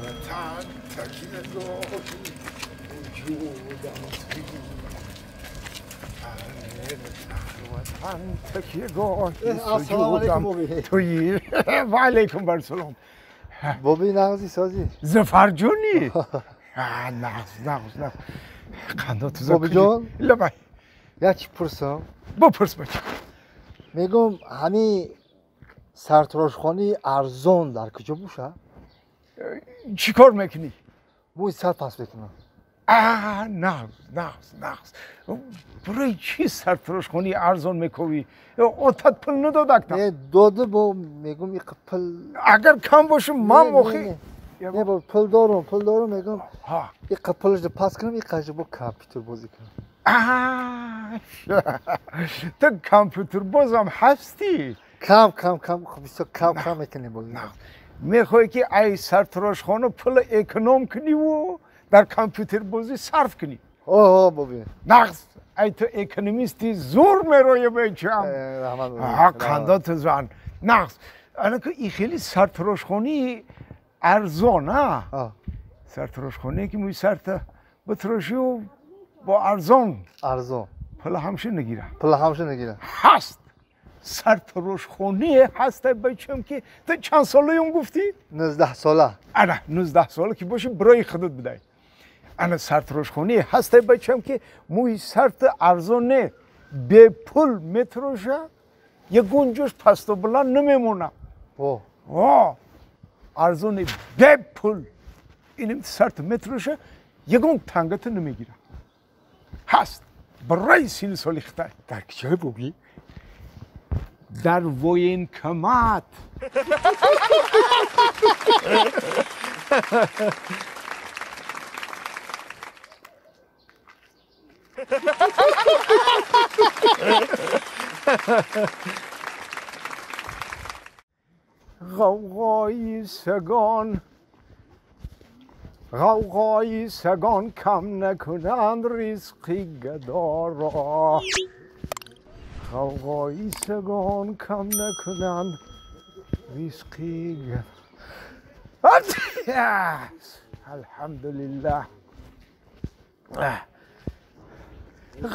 وطن تکیه گاهی وجودم تویی وطن تکیه گاهی سجودم تویی. و علیکم بر سلام. بابی نغزی سازی زفر جونی. نغز نغز نغز قندا تو. بابی جان لبای یک چی پرسم؟ بپرس بچه. میگم همی سرتراشخانه ارزان در کجا باشه؟ چی کار میکنی؟ موی سر پس بکنم. نغز نغز نغز. برای چی سرتراشخانه ارزان میکوی؟ اتت پول ندادک. نه داده با میگم یک پول اگر کم باشه من مخی. نه با پول دارم پول دارم میگم یک پولش پس کنم یک قش با کامپیوتر بازی کنم. تو کامپیوتر بازم هستی؟ کم کم کم خب بسیار کم کم میکنیم بازی. میخوای که ای سرتراشخانه پول اکنوم کنی و در کامپیوتر بازی صرف کنی. آه بابی نغز. ای تو اکنومیستی زور میروی بچم. قندات زن نغز. انا که ای خیلی سرتراشخانه ارزان. سرتراشخانه که موی سرت بتراشی و با ارزان ارزان پول همشه نگیره. پول همشه نگیره هست سرتراشخانه هست بچم که تو چند ساله اون گفتی؟ 19 ساله. آره 19 ساله که باشی برای خودت بدای. انا سرتراشخانه هست بچم که موی سرت ارزان به پول میتروشه یه گنجش پست و بلند نمیمونه. واه ارزان به پول اینم سرت میتروشه یه گنج تنگت نمیگیره. هست برای سین سالی خطای. در کجای بوبی؟ در военкомат. غوغای سگان غوغای سگان کم نکنند رزقی گدا را. غوغای سگان کم نکنند رزقی گدا. الحمدلله.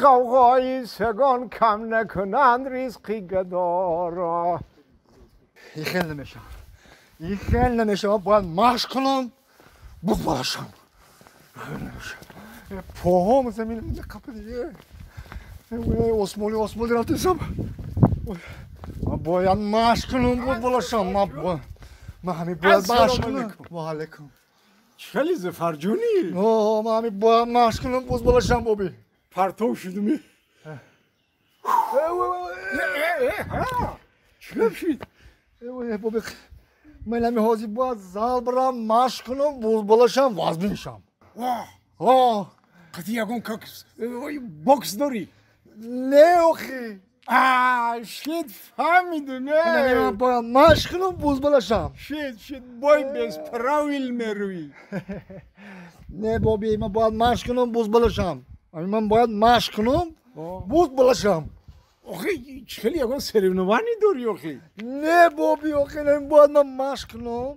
غوغای سگان کم نکنند رزقی گدا را. این خیلی نمیشه این خیلی نمیشه. باید مشق کنم بخواشم. پاهام زمین قپه دیگه. اسمالی اسمالی رفتم. باید مشق کنم بلاشم. من همین باید مشق کنم. و علیکم. چلی زفر جونی؟ من همین باید مشق کنم باز بلاشم بابی. پرتو شدم. چه شد؟ بابی من همی حاضر باید زال برم مشق کنم باز بلاشم وزن میشم. واه قطعی یکون بوکس داری؟ نه آخی. شد فهمیدم. نه باید مشق کنم باز بلاشم. شد شد بای بس پراویل میروی. نه بابی من باید مشق کنم باز بلاشم. من باید مشق کنم باز بلاشم. آخه خیلی یکون سرونوانی داری آخه. نه بابی آخه نه باید من مشق کنم.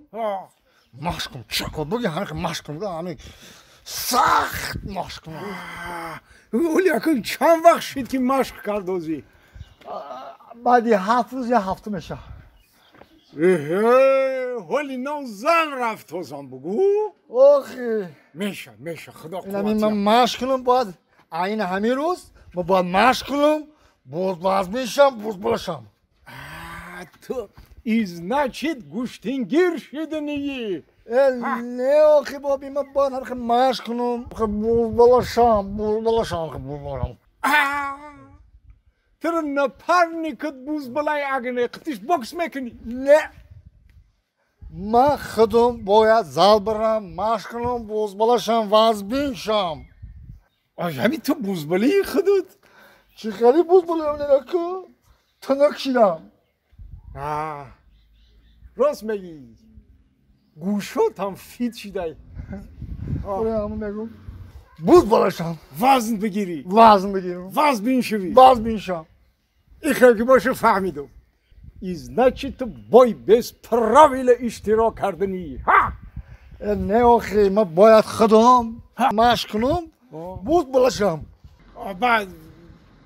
مشق کنم چه بگی همین مشق کنم همین سخت مشق کنم. ولی اکن چند وقت شد که مشق کردوزی؟ بعدی 7 روز یا هفته میشه. ولی نو زن رفت وزن بگو. آخه میشه میشه خدا قوت. من مشق کنم باید عین همین روز من باید مشق کنم باز باز میشم باز بلاشم. تو значит گوشتینگیر شدنی. نه آخه بابی من باید هر مشق کنم باز بلاشم باز بلاشم باز بلاشم. تو напарникت بوز بلای اگه قطیش بوکس میکنی؟ نه من خودم باید زال برم مشق کنم باز بلاشم وزن بشم. همین تو بوز بلای خودت؟ چه خیلی بوز بلایم نگاه تنک شدم. راست میگی گوشات هم فیت شده. آره همون میگم بوز بلاشم وزن بگیری. وزن بگیرم وزن بینشوی. وزن بینشم. این خیلی که باشه فهمیدم. И значит бой без правила иштирок кардани. Ҳа? Не охи, ман бояд худам машқ кунам, буз билашам. Баъд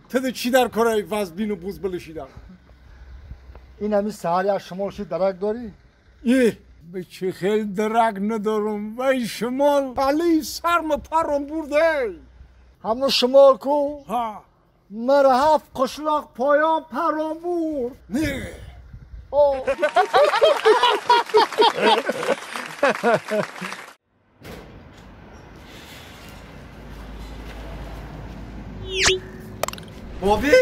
ту чӣ дар кораи вазбину буз билишидан? Ин ҳами саҳар як шумол шид, дарак дорӣ? Э, чӣ хел дарак надорам, вай шумол палии сарма паром бурде. Ҳамно шумол ку мара ҳафт қишлоқ поён паром бурд. Не. Боби?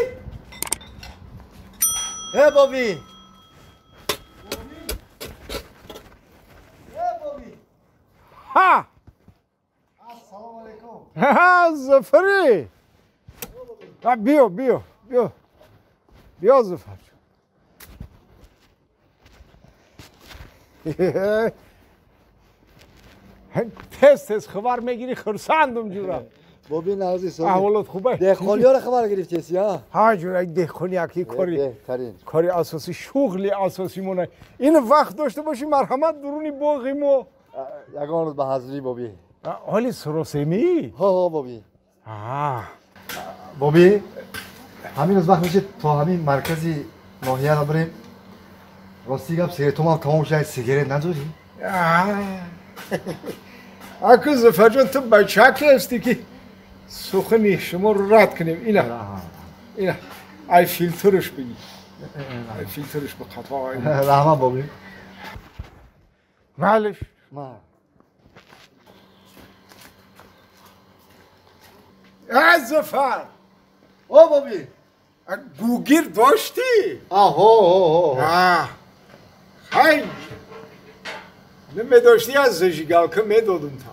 Э, Боби! Э, Боби! Ҳа! Ассалому алайкум. Ҳа, Зафари! Биё, биё, биё. Биё, Зафар. Тез тез хабар мегирӣ, хурсандам ҷура. Боби нағзи сози. Аҳволот хубе? Деҳқониёро хабар гирифтеси, а? Ҳа ҷура, деҳқони яки кори беҳтарин. Кори асосӣ, шуғли асосимона. Ин вақт дошта бошӣ, марҳамат дуруни боғи мо. Ягон рӯз ба ҳазрӣ, Боби. Ҳоли суросемӣ? Ҳо, ҳо, Боби. Боби, ҳамин рӯз вақт мешид то ҳамин маркази ноҳияро бирем. Рости гап, сигаретомам тамом шуд, сигарет надорӣ? Аку Зафарҷон, ту бачаке ҳастӣ ки сухани шуморо рад кунем. Ина, ина, ай филтрш бигир, ай филтрш ба қафо. Раҳмат, Боби. Малиш. А, Зафар! О, Боби! Гугир доштӣ? Аҳо. Хай, намедоштӣ, аз зажигалка медодум та.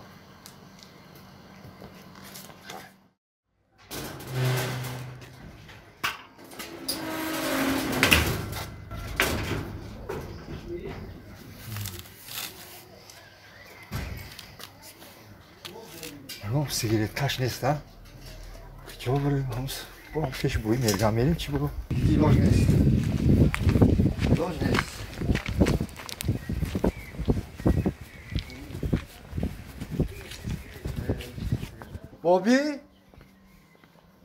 Ягон сигареткаш нест, а? Куҷо бирем? Бо пеши бӯи мерган мерем, чӣ бугӯ? Илоҷ нест. Илоҷ нест. Боби?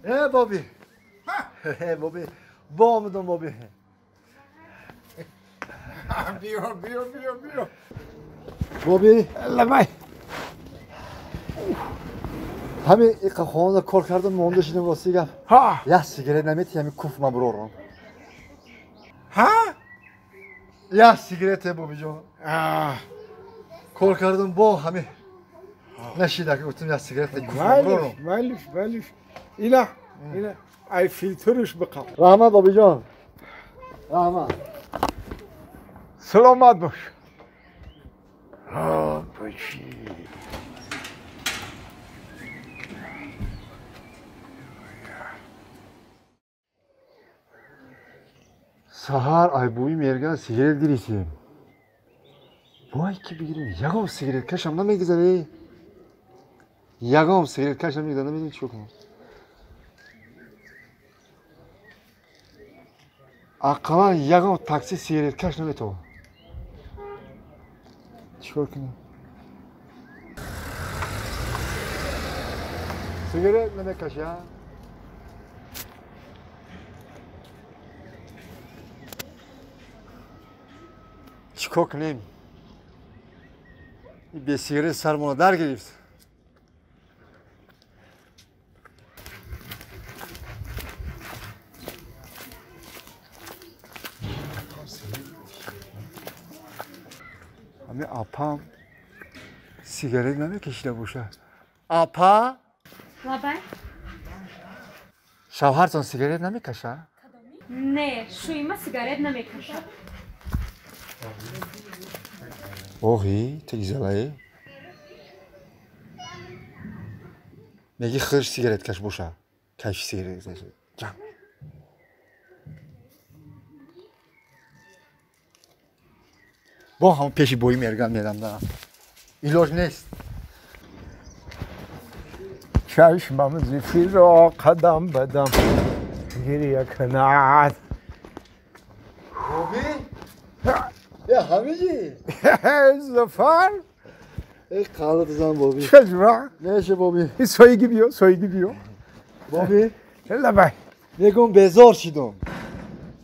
Э, Боби! Э, Боби! Бо омадам, Боби. Биё, биё, биё, биё. Боби? Ламай. Ҳамин иқа хонада кор кардам, монда шидам, рости гап. Як сигарет намети, ҳамин куф ман бурорам. Ҳа? Як сигарете, Бобиҷон. Кор кардам, бо ҳамин нашида, гуфтам як сигарет куф ман бурорам. Малиш, малиш. Ина, ина, ай филтрш биқаб. Раҳмат, Бобиҷон. Раҳмат. Саломат бош. Боши. Саҳар айбӯи мерган сигарет гирифтем. Вой ки бигирем, ягон сигареткашам намегузаре. Ягон сигареткаш намегузаре, намедонам чӣ кунам. Ақаллан ягон такси сигареткаш наметавонам. Чикор кунам? Сигарет намекашам. Чикор кунем? Бесигарет сармона дар гирифт. Ҳамин апам сигарет намекашида бошад. Апа? Лабай? Шавҳартон сигарет намекашад? Не, шӯима сигарет намекашад. Оҳи, тегизалае. Меги худаш сигареткаш боша. Кайфи сигарет. Ҷам. Бо ҳам пеши бои мерган мерам да. Илоҷ нест. Чашмам зи фироқ қадам бадам гиря кунад. Боби? Я ҳамиҷи? Зафар? Эй қалат зан боби. Чаҷура? Неше боби. Соиги биё, соиги биё. Боби? Лабай. Мегум безор шидум.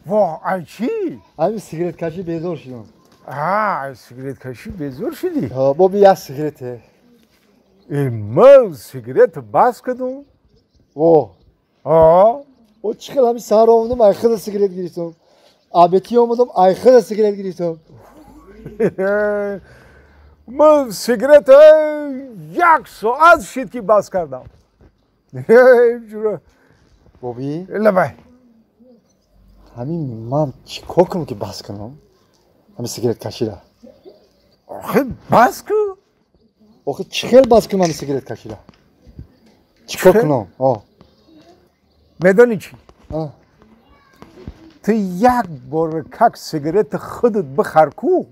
Во, ай чӣ? Ҳамин сигареткашӣ безор шидум. А, сигареткашӣ безор шидӣ? Ҳа, боби як сигарете. Э, ман сигарет бас кардум. Во. А? О чӣ хел ҳамин саҳар омадам, ай хела сигарет гирифтам. Абетӣ омадам, ай хела сигарет гирифтам. Ман сигарет як соат шид ки бас кардам. Боби? Лабай. Ҳамин ман чӣ кор кунам ки бас кунам? Ҳамин сигареткаширо. Охи бас кун. Охи чӣ хел бас кунам ҳамин сигареткаширо? Чӣ кор кунам? О. Медонӣ чӣ? Ту як бор как сигарети худат бихар ку,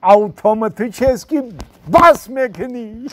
автоматически бас мекунӣ.